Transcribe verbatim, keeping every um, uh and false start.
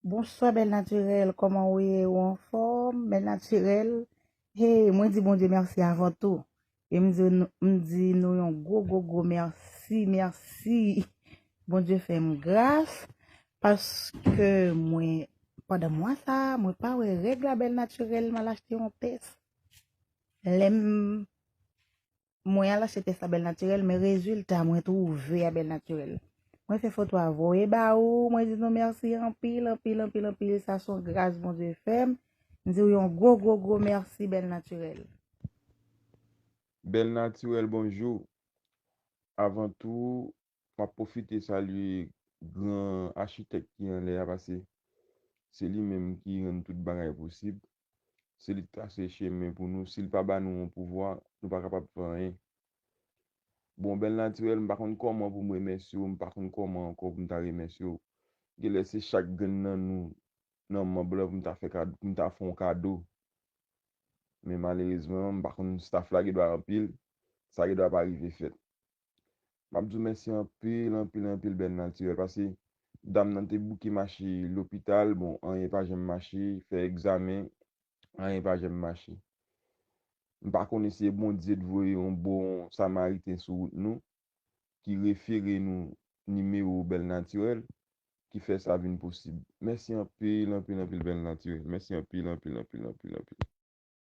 Bonswa, Bèl Natirèl. Kòman ou ye? Ou anfòm, Bèl Natirèl? Hey, mwen di Bondye mèsi avan tou. E m di nou, m di nou yon gwo, gwo, gwo mèsi, mèsi. Bondye fè m gras, paske mwen, pandan mwa sa, mwen pa wè règ la, Bèl Natirèl, m al achte yon tès. Lè m, mwen al achte tès la, Bèl Natirèl, men rezilta mwen twouve a, Bèl Natirèl. Mwen fè foto a voye ba ou, mwen di nou mèsi anpil, anpil, anpil, anpil. Sa se yon gras Bondye fè m. M di w yon gwo, gwo, gwo mèsi, Bèl Natirèl. Bèl Natirèl, bonjou. Avan tou, m ap pwofite salye gran achitèk ki anlè a, paske se li menm ki rann tout bagay posib. Se li k trase chemen pou nou. Si l pa ba nou yon pouvwa, nou pa kapab fè anyen. Bon, Bèl Natirèl, m pa konn kòman pou m remèsye w, m pa konn kòman ankò pou m ta remèsye w. Genlè se chak grenn nan nou, nan manm lan, pou m ta fè kad-, pou m ta fè yon kado. Men malerezman, m pa konn staff la, gendwa anpil, sa gendwa pa rive fèt. M ap di w mèsi anpil, anpil, anpil, Bèl Natirèl, paske dam nan te bouke mache lopital, bon, anyen pa janm mache, fè egzamen, anyen pa janm mache. M pa konnen si se Bondye t voye yon bon samariten sou wout nou, ki refere nou nimewo Bèl Natirèl, ki fè sa vin posib. Mèsi anpil, anpil, anpil, Bèl Natirèl. Mèsi anpil, anpil, anpil, anpil, anpil.